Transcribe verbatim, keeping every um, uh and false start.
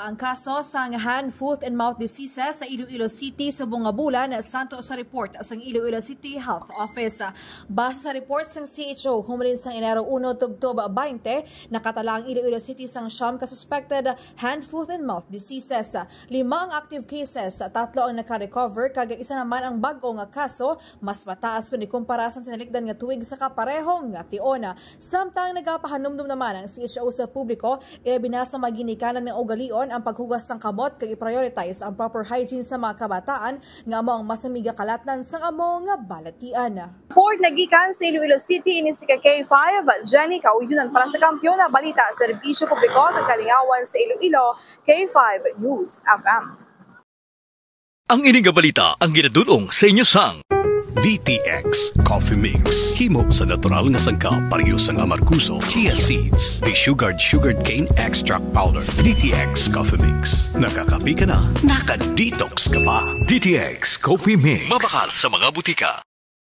Ang kaso sang hand, foot, and mouth diseases sa Iloilo City subong nga bulan, santo sa report sang Iloilo City Health Office. Base sa report sang C H O, humulin sang Enero uno tubtob baynte, nakatala ang Iloilo City sang siyam ka suspected hand, foot, and mouth diseases. Lima ang active cases, tatlo ang naka-recover, kag isa naman ang bag-o nga kaso, mas mataas kon ikumpara sa tinalikdan nga tuig sa kapareho nga tion. Samtang nagapahanumdom naman ang C H O sa publiko, ilabi na sa mga ginikanan nga ugalion ang paghugas sang kamot kag i-prioritize ang proper hygiene sa mga kabataan nga amo ang mas nagakalatnan sang amo nga balatian. Report nagikan sa Iloilo City, ini si K five, Jenny Kauyonan para sa Kampiyon nga Balita, Serbisyo Publiko kag Kalingawan sa Iloilo, K five News F M. Ang ini nga balita ang ginadul-ong sa inyo sang D T X Coffee Mix. Himo sa natural nga sangkap, pareho sang amargoso, chia seeds, desugared sugarcane extract powder. D T X Coffee Mix. Nakakape ka na, naka-detox ka pa. D T X Coffee Mix. Mabakal sa mga butika.